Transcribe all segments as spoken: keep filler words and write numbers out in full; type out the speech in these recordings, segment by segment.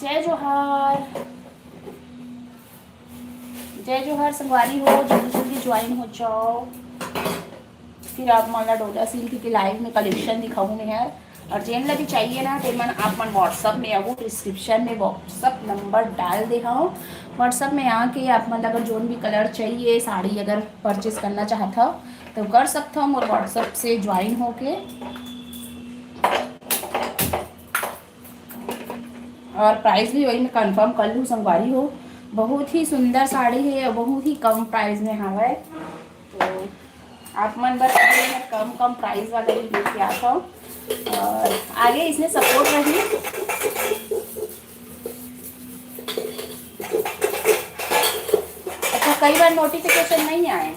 जय जोहार, जय जोहार संगवारी हो, जल्दी जल्दी ज्वाइन हो जाओ। फिर आप मन ला डोला सिल्क के लाइव में कलेक्शन दिखाऊँ मैं हर। और जेन ला भी चाहिए ना, ते मन आप मन WhatsApp में आबो, डिस्क्रिप्शन में WhatsApp नंबर डाल दे हूँ। WhatsApp में आके आप मन ला अगर जोन भी कलर चाहिए, साड़ी अगर परचेज करना चाहत हो तो कर सकत हो मोर WhatsApp से ज्वाइन होके। और प्राइस भी वही मैं कंफर्म कर लूँ संगवारी हो, बहुत ही सुंदर साड़ी है और बहुत ही कम प्राइस में हवय। तो आप मन बर अभी मैं कम कम प्राइस वाला ही लेके आता हूँ और आगे इसमें सपोर्ट रही। अच्छा, कई बार नोटिफिकेशन नहीं आए,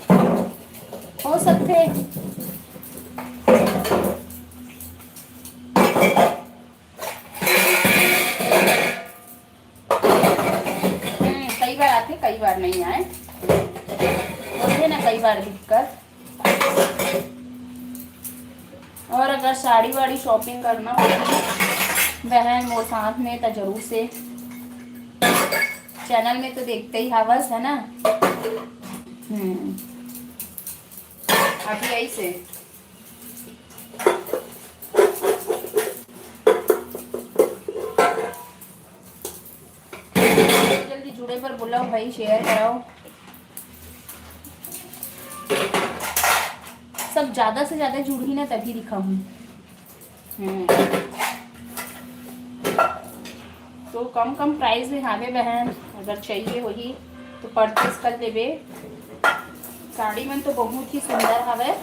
हो सकते। हम्म, कई बार आते, कई बार नहीं आए, होथे ना कई बार दिक्कत। और अगर साड़ी वाड़ी शॉपिंग करना हो बहन मोर साथ में, तो जरूर से चैनल में तो देखते ही हवस, है ना। हम्म, अभी ऐसे जल्दी जुड़े बर बोला भाई, शेयर कराओ। सब ज्यादा से ज्यादा जुड़ही ना, तभी दिखाऊँ। हम्म। तो कम कम प्राइस में हावे बहन, अगर चाहिए होही तो परचेज कर लेबे। साड़ी मन तो बहुत ही सुंदर हावे।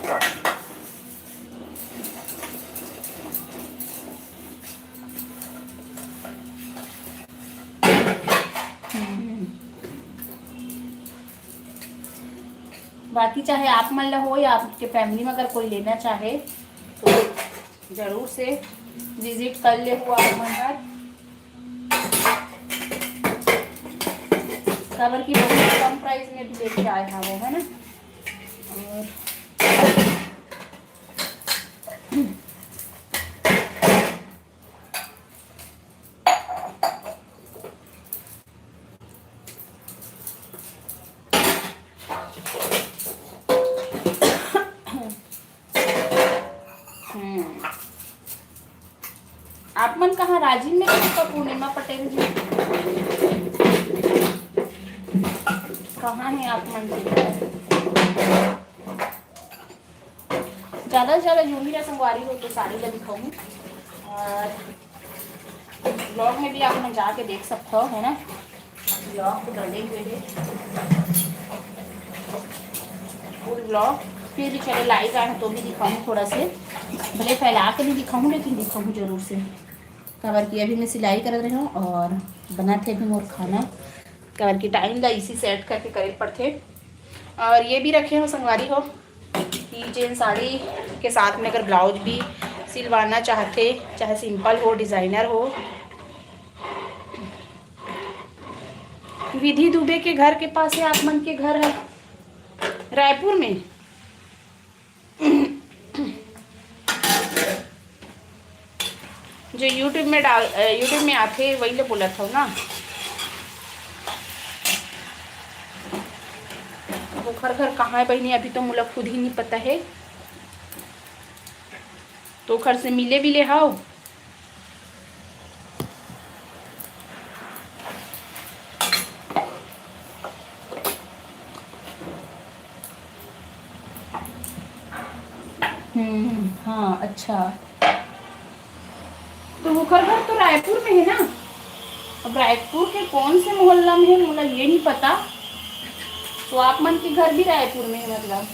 हम्म। बाकी चाहे आप मन ला हो या आपके फैमिली में अगर कोई लेना चाहे तो जरूर से विजिट कर ले हुआ आप मन बर, काबर कि बहुत कम प्राइस में भी लेके आए हैं वो, है ना। और हम्म। आप मन कहाँ, राजिम में हो का पूर्णिमा पटेल जी? कहाँ है आप मन? ज्यादा से ज्यादा जुड़ही रहा संगवारी हो तो साड़ी ला दिखाऊंगी और ब्लॉग में भी आप मन जाके देख सकते हो, है ना। ब्लॉग तो डले हुए हैं, फुल ब्लॉग। फिर भी चलो, लाइव आए हैं तो भी दिखाऊँ थोड़ा से, भले फैला के नहीं दिखाऊँ, लेकिन दिखाऊँ जरूर से। काबर कि अभी मैं सिलाई करत रहे हूँ और बनत हे अभी मोर खाना, काबर कि टाइम ला इसी सेट करके करे पड़थे। और ये भी रखे हो संगवारी हो कि जेन साड़ी के साथ में अगर ब्लाउज भी सिलवाना चाहते, चाहे सिंपल हो, डिजाइनर हो। विधि दुबे के घर के पास है आप मन के घर है, रायपुर में। जो YouTube में डाल, अ, YouTube में आथे, वही ले बोलत हव ना। ओखर घर कहाँ है बहिनी, अभी तो मोला खुद ही नहीं पता है। तो ओखर से मिले भी ले हव। हम्म, हाँ, अच्छा। तो ओखर घर तो रायपुर में है ना? अब रायपुर के कौन से मोहल्ला में है, मोला ये नहीं पता। तो आप मन के घर भी रायपुर में है मतलब?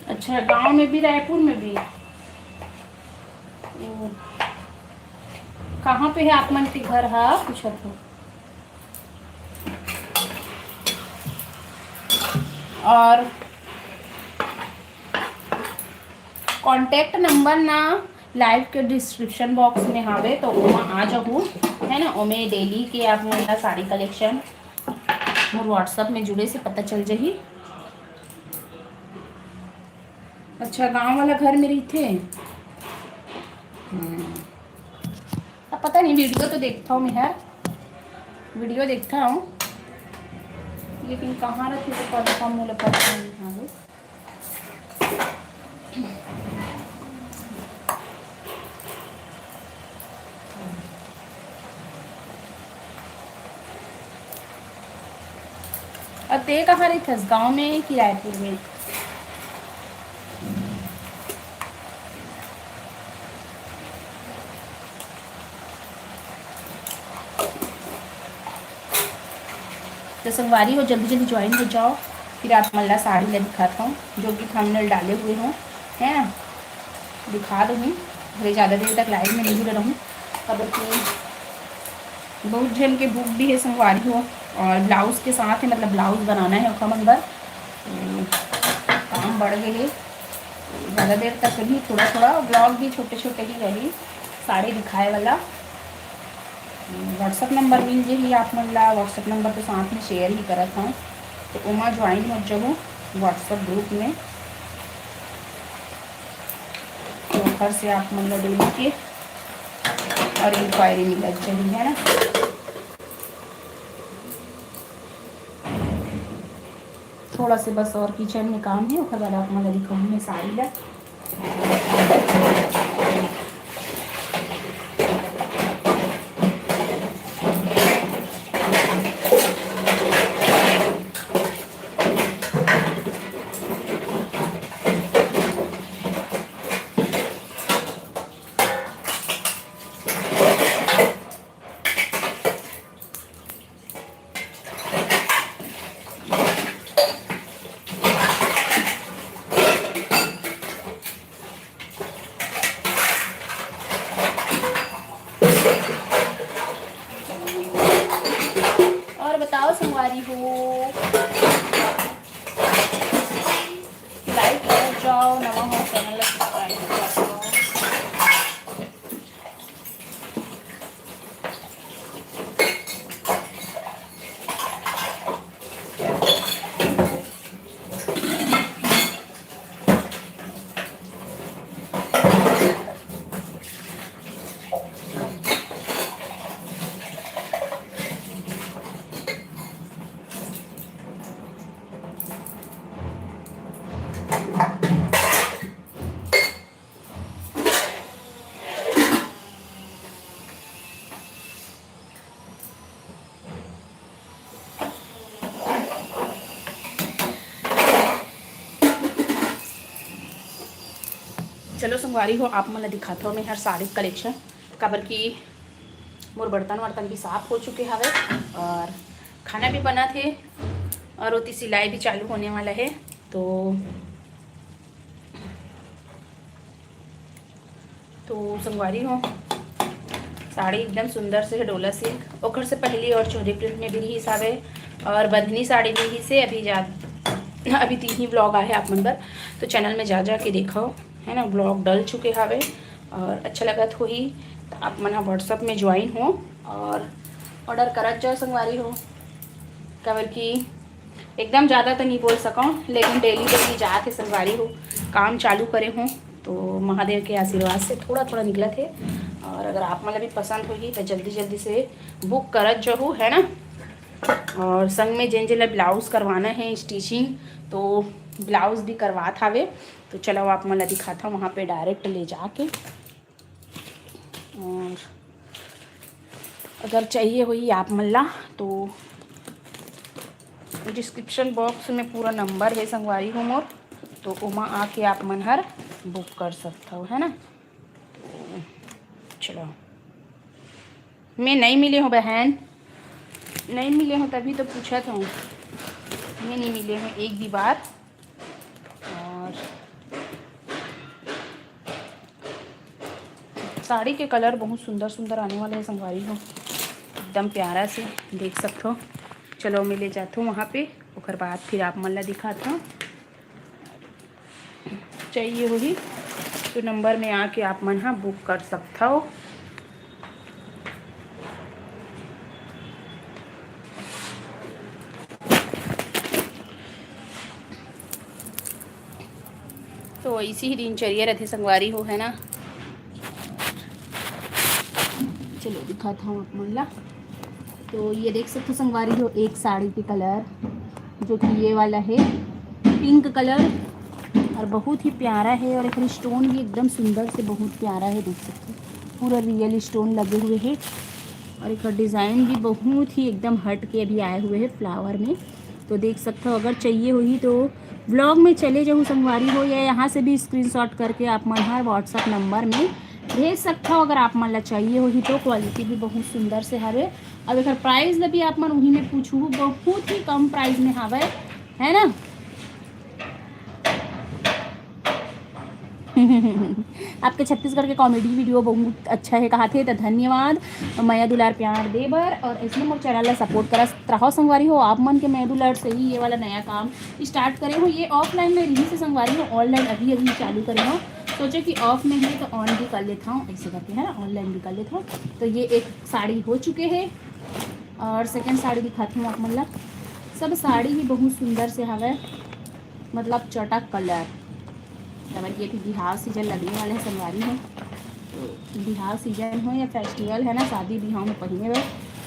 अच्छा, गांव में भी, रायपुर में भी। ओ, कहाँ पे है आप मन के घर? हाँ, पूछत हो। और कॉन्टैक्ट नंबर ना लाइव के डिस्क्रिप्शन बॉक्स में हावे, तो ओमा आ जाहू, है ना। ओमे डेली के आप मन ला साड़ी कलेक्शन मोर WhatsApp में जुड़े से पता चल जाही। अच्छा, गांव वाला घर में रहिथे। हम्म। अब पता नहीं, वीडियो तो देखता हूँ मैं, यार, वीडियो देखता हूँ, लेकिन कहाँ रखे तो पता, मोला पता नहीं। हाँ, अउ ते कहाँ रहिथस, गाँव में कि रायपुर में? तो संगवारी हो, जल्दी जल्दी ज्वाइन हो जाओ। फिर आप मन ला साड़ी ला दिखाता हूँ, जो कि थंबनेल डाले हुए हो, है ना, दिखा दूँगी। भले ज़्यादा देर तक लाइव में नहीं जुड़े रहूँ, काबर कि बहुत झन के भूख भी है संगवारी हो, और ब्लाउज के साथ है, मतलब ब्लाउज बनाना है ओखर मन बर, तो काम बढ़ गए है। ज़्यादा देर तक नहीं, थोड़ा थोड़ा ब्लॉग भी छोटे छोटे ही रही, साड़ी दिखाए वाला। WhatsApp नंबर मिल जाही आप मन ला, WhatsApp नंबर तो साथ में शेयर ही करत हूँ, तो ओमा ज्वाइन हो जाओ WhatsApp ग्रुप में। तो घर से आप मन ला डेली के और इंक्वायरी मिलत जाही, है ना। थोड़ा से बस और किचन में काम है, ओकर बाद आप मन ला दिखाऊँ मैं साड़ी ला। चलो संगवारी हो, आप मन ला दिखात हव मैं हर साड़ी कलेक्शन, काबर कि मोर बर्तन वर्तन भी साफ हो चुके हवे और खाना भी बना थे और ओती सिलाई भी चालू होने वाला है। तो तो संगवारी हो, साड़ी एकदम सुंदर से है, डोला सिल्क। ओकर से पहले और चोरी प्रिंट में भी रहिस हवे और बंधनी साड़ी भी रहिस हे। अभी जा अभी तीन ही ब्लॉग आए हैं आप मन बर, तो चैनल में जा जा के देखो, है ना। ब्लॉग डल चुके हवे और अच्छा लगत होही तो आप मन ह WhatsApp में ज्वाइन हो और ऑर्डर करत जाओ संगवारी हो, काबर कि एकदम ज़्यादा तो नहीं बोल सकूँ, लेकिन डेली डेली जात हे संगवारी हो, काम चालू करे हूँ तो महादेव के आशीर्वाद से थोड़ा थोड़ा निकलत हे। और अगर आप मन ला भी पसंद होही तो जल्दी जल्दी से बुक करत जहू, है ना। और संग में जेन जेन ला ब्लाउज करवाना है स्टिचिंग, तो ब्लाउज भी करवात हावे। तो चलो आप मन ला दिखाता हूँ वहाँ पे डायरेक्ट ले जाके। और अगर चाहिए होही आप मन ला तो डिस्क्रिप्शन बॉक्स में पूरा नंबर है संगवारी हो मोर, तो ओमा आके आप मन हर बुक कर सकत हो, है ना। तो चलो, मैं नहीं मिले हूँ बहन, नहीं मिले हूँ तभी तो पूछत हूँ, मैं नहीं मिले हूँ एक भी बार। और साड़ी के कलर बहुत सुंदर सुंदर आने वाले हैं संगवारी हो, एकदम प्यारा से देख सकत हो। चलो मैं ले जात हूँ वहाँ पे, ओकर बाद फिर आप मन ला दिखात हूँ। चाहिए होही तो नंबर में आके आप मन हा बुक कर सकत हो। तो ऐसी ही दिनचर्या रहते संगवारी हो, है ना। चलो दिखाता हूँ आप मन ला। तो ये देख सकते हो संगवारी हो, एक साड़ी के कलर जो कि ये वाला है पिंक कलर और बहुत ही प्यारा है। और एक स्टोन भी एकदम सुंदर से बहुत प्यारा है, देख सकते हो पूरा रियल स्टोन लगे हुए हैं। और एक डिज़ाइन भी बहुत ही एकदम हट के अभी आए हुए हैं फ्लावर में। तो देख सकते हो, अगर चाहिए होही तो ब्लॉग में चले जाहू संगवारी हो, या यहाँ से भी स्क्रीनशॉट करके आप मन हर WhatsApp नंबर में भेज सकते हो। अगर आप मन ला चाहिए होही तो क्वालिटी भी बहुत सुंदर से हवे। अब एकर प्राइस ला भी आप मन उही में पूछू, बहुत ही कम प्राइस में हवे, है ना। आपके छत्तीसगढ़ के कॉमेडी वीडियो बहुत अच्छा है कहा थे, तो धन्यवाद। मया दुलार प्यार दे बर और ऐसे मोर चैनल ला सपोर्ट करत रहो संगवारी हो। आप मन के मया दुलार से ही ये वाला नया काम स्टार्ट करे हो। ये ऑफलाइन में रहिस हे संगवारी हो, ऑनलाइन अभी अभी चालू करे हो। सोचे कि ऑफ में है तो ऑन भी कर लेता हूँ, ऐसे करके, है ना, ऑनलाइन भी कर लेता हूँ। तो ये एक साड़ी हो चुके है और सेकंड साड़ी दिखाती हूँ आप मन ला। सब साड़ी ही बहुत सुंदर से हवे, मतलब चटक कलर। काबर कि अभी बिहाव सीजन लगने वाला है संगवारी हो, तो बिहाव सीजन हो या फेस्टिवल है ना, शादी बिहाव में पहने बर।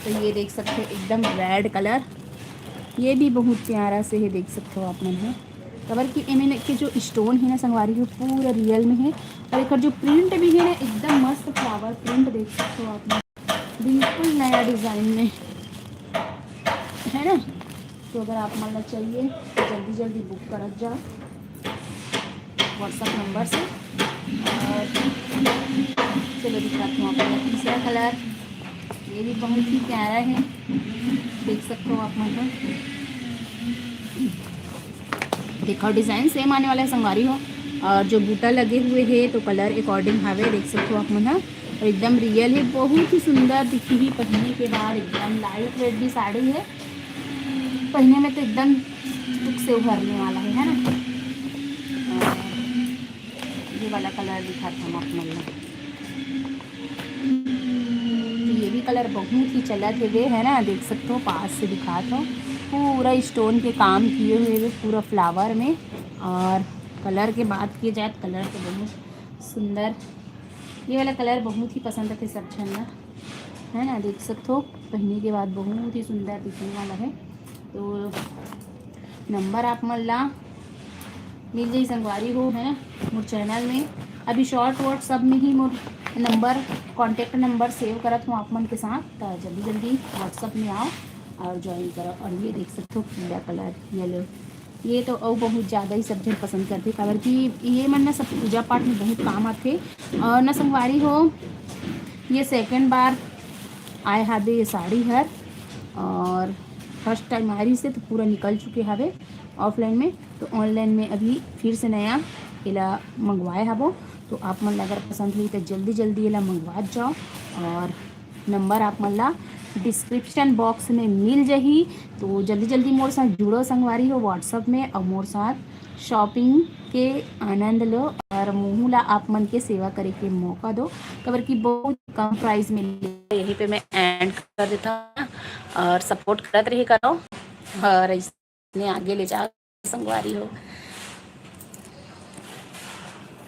तो ये देख सकते हो एकदम रेड कलर, ये भी बहुत प्यारा से है, देख सकते हो आप मन है। काबर कि एमे के जो स्टोन है ना संगवारी हो, पूरा रियल में है। और एक जो प्रिंट भी है ना, एकदम मस्त फ्लावर प्रिंट देख सकते हो आप मन, बिल्कुल नया डिज़ाइन में, है ना। तो अगर आप मन ला चाहिए तो जल्दी जल्दी बुक करत जाओ WhatsApp नंबर से। और चलो दिखाती हूँ आपको तीसरा कलर, ये भी बहुत ही प्यारा है, देख सकते हो आप मन। देखो डिज़ाइन सेम आने वाला है संगवारी हो, और जो बूटा लगे हुए है तो कलर अकॉर्डिंग हवे, देख सकते हो आप मन ह। और एकदम रियल है, बहुत ही सुंदर दिखी ही पहनने के बाद। एकदम लाइट वेट भी साड़ी है, पहने में तो एकदम लुक से उभरने वाला है, है ना। और ये वाला कलर दिखाता हूँ आप मन ला। तो ये भी कलर बहुत ही चलत हेवे, है ना, देख सकते हो, पास से दिखात हो, पूरा स्टोन के काम किए हुए हेवे पूरा फ्लावर में। और कलर के बात की जाए तो कलर तो बहुत सुंदर, ये वाला कलर बहुत ही पसंद आथे सब झन ला, है ना, देख सकते हो, पहनने के बाद बहुत ही सुंदर दिखने वाला है। तो नंबर आप मन ला मिल जाई संगवारी हो, है ना, मोर चैनल में। अभी शॉर्ट WhatsApp में ही मोर नंबर, कॉन्टैक्ट नंबर सेव करत हूँ आप मन के साथ, तो जल्दी जल्दी WhatsApp में आओ और ज्वाइन करो। और ये देख सकते हो पीला कलर, येलो, ये तो अउ बहुत ज्यादा ही सब झन पसंद करथे, काबर कि ये मन ना सब पूजा पाठ में बहुत काम आथे। और ना संगवारी हो, ये सेकंड बार आए हाबे ये साड़ी हर, और फर्स्ट टाइम आए रहिस हे तो पूरा निकल चुके हावे ऑफलाइन में। तो ऑनलाइन में अभी फिर से नया एला मंगवाए हाबो, तो आप मन ला अगर पसंद होही तो जल्दी जल्दी एला मंगवात जाओ। और नंबर आप मन ला डिस्क्रिप्शन बॉक्स में मिल जही। तो जल्दी जल्दी मोर साथ जुड़ो संगवारी हो WhatsApp में, और मोर साथ शॉपिंग के आनंद लो और महू ला आप मन के सेवा करे के मौका दो, काबर कि बहुत कम प्राइस में यहीं पे मैं एंड कर देता हूँ। और सपोर्ट करत रहे करो और इसने आगे ले जाओ संगवारी हो।